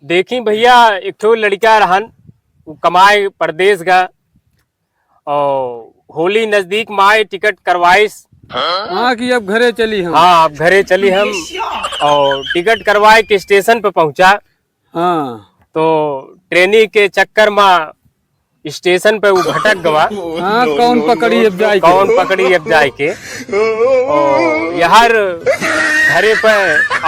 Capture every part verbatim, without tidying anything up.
देखी भइया, एक ठो लड़िका रहन, उ कमाए परदेस गा, और होली नजदीक मा आए, टिकट करवाइस। हाँ, कि अब घरे चली हम। हाँ, अब घरे चली हम। और टिकट करवाए के स्टेशन पे पहुँचा। हाँ। तो ट्रेनी के चक्कर मा स्टेशन पे उ भटक गवा। हाँ, कौन पकड़ी अब जाए के? कौन पकड़ी अब जाए के? और यार घरे पे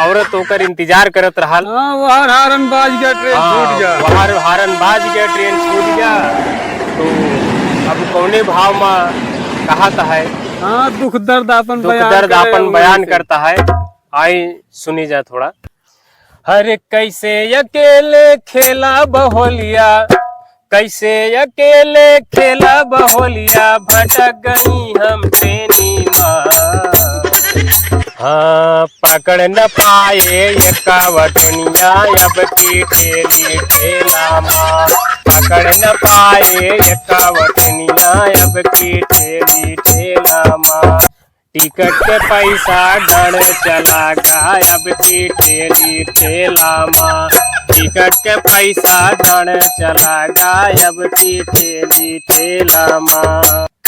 औरत ओकर इंतजार करत रहल। हाँ, वहार हारन बाज गया, ट्रेन हाँ, छूट गया। वहार हारन बाज गया, ट्रेन छूट गया। तो अब कौने भाव मा कहत है? हाँ, दुख दर्द आपन दुख बयान दर्द करे आपन हुए बयान से। करता है। आई सुनी जा थोड़ा। हरे कैसे अकेले खेला बहोलिया, कैसे अकेले खेला बहोलिया, भटक गई हम ट्रेनी मा। हाँ, पकड़ न पाए ये कावटनिया, अब की ठेली ठेला मा। पकड़ न पाए ये कावटनिया, अब की ठेली ठेला मा। टिकट के पैसा डाँड़ चला गायब की ठेली ठेला मा। टिकट के पैसा डाँड़ चला गायब की ठेली ठेला मा।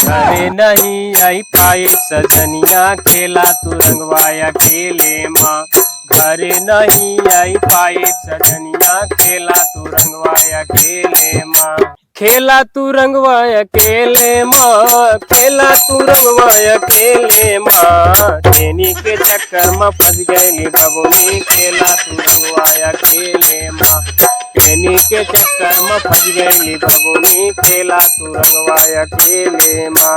घरे नहीं आई पाई सजनिया, खेला तू रंगवा अकेले मा। घरे नहीं आई पाई सजनिया, खेला तू रंगवा अकेले मा। खेला तू रंगवा अकेले मा, खेला तू रंगवा अकेले मा। ट्रेनी के चक्कर मा फँस गइली बबुनी, खेला तू रंगवा अकेले मा। ट्रेनी के चक्कर मा फँस गइली बबुनी, खेला तू रंगवा अकेले मा।